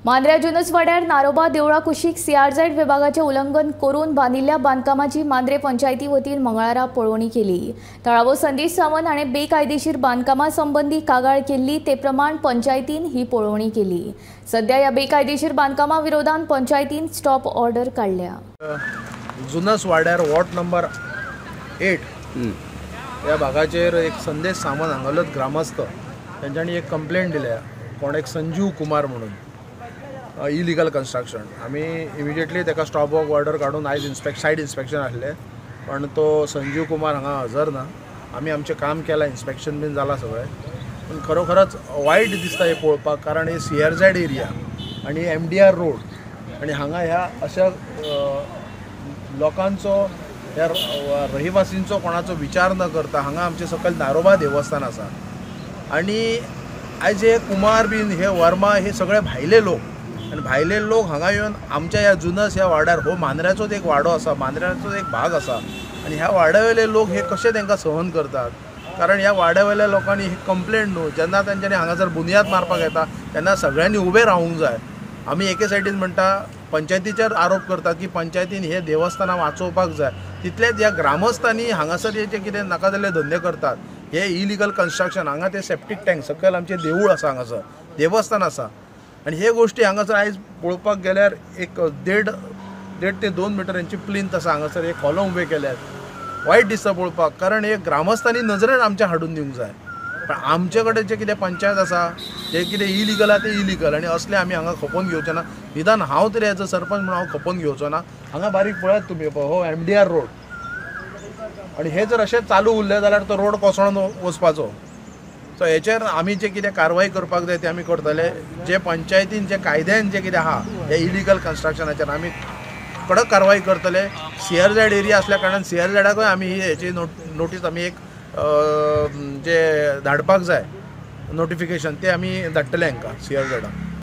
मांद्र्या जुनूस वाड्यार नारोबा देवळा कुशीक सीआरझेड विभागाचे उल्लंघन करून बांदिल्ल्या बांदकामाची मांद्रे पंचायती वतीन मंगळारा पळोवणी केली। थळावो संदेश सावंत हाणें बेकायदेशीर बांदकामा संबंदी कागाळ केल्ली, ते प्रमाण पंचायतीन ही पळोवणी केली। सध्या ह्या बेकायदेशीर बांदकामा विरोधात पंचायतीन स्टॉप ऑर्डर काडल्या। जुनस वाड्यार वॉर्ड नंबर 8 ह्या भागाचेर एक संदेश सावंत हांगासरलोच ग्रामस्थ तेंच्यांनी एक कंप्लेंट दिल्या, कोण एक संजीव कुमार म्हणून इलिगल कन्स्ट्रक्शन। आमी इमिजिएटली ताका स्टॉप वर्क ऑर्डर काडून आयज सायट इन्स्पेक्शन आसलें, पण तो संजीव कुमार हांगा हजर ना। आमी आमचें काम केलां, इन्स्पेक्शन बीन जालां सगळें, पूण खरोखरच वायट दिसता हें पळोवपाक, कारण हे सीआरझेड एरिया आनी एमडीआर रोड आनी हांगा ह्या अशा लोकांचो ह्या रहिवासींचो कोणाचो विचार न करता हांगा आमचे सकयल नारोबा देवस्थान आसा आनी आयज हे कुमार बीन हे वर्मा हे सगळे भायले लोक आनी भायले लोक हांगा येवन आमच्या ह्या जुनस ह्या वाड्यार, हो मांद्र्याचोच एक वाडो आसा, मांद्र्याचोच एक भाग आसा आनी ह्या वाड्यावेले लोक हे कशे तांकां सहन करतात, कारण ह्या वाड्यावेल्या लोकांनी ही कंप्लेंट न्हू, जेन्ना तेंच्यांनी हांगासर बुन्याद मारपाक येता तेन्ना सगळ्यांनी उबें रावूंक जाय। आमी एके सायडीन म्हणटा पंचायतीचेर आरोप करतात की पंचायतीन हे देवस्थानां वाचोवपाक जाय, तितलेच ह्या ग्रामस्थांनी हांगासर हे जे कितें नाका जाल्ले धंदे करतात, हे इलिगल कन्स्ट्रक्शन, हांगा ते सेप्टीक टँक सकयल आमचें देवूळ आसा, हांगासर देवस्थान आसा आनी हे गोश्टी हांगासर आयज पळोवपाक गेल्यार एक देड ते 2 मिटर हेंची प्लिंथ आसा, हांगासर हे कॉलम उबे केल्यात, वायट दिसता पळोवपाक, कारण हे ग्रामस्थांनी नजरेन आमच्या हाडून दिवंक जाय। पण आमचे कडेन जे कितें पंचायत आसा जे कितें इलिगल आसा तें इलिगल आनी असलें आमी हांगा खपोवन घेवचे ना। निदान हांव तरी एज अ सरपंच म्हणून हांव खपोवन घेवचो ना। हांगा बारीक पळयात तुमी, हो एमडीआर रोड आनी हे जर अशें चालू उरलें जाल्यार तो रोड कोसळोन वचपाचो। सो हेचेर आमी जे कितें कारवाय करपाक जाय ते आमी करतले। जे पंचायतीन जे कायद्यान जे कितें आहा हे इलिगल कन्स्ट्रक्शनाचेर आमी कडक कारवाय करतले। सीआरझेड एरिया आसल्या कारणान सीआरझेडाकूय आमी ही हेची नोटीस आमी एक जे धाडपाक जाय नोटिफिकेशन ते आमी धाडटले हांकां सीआरझेडाक।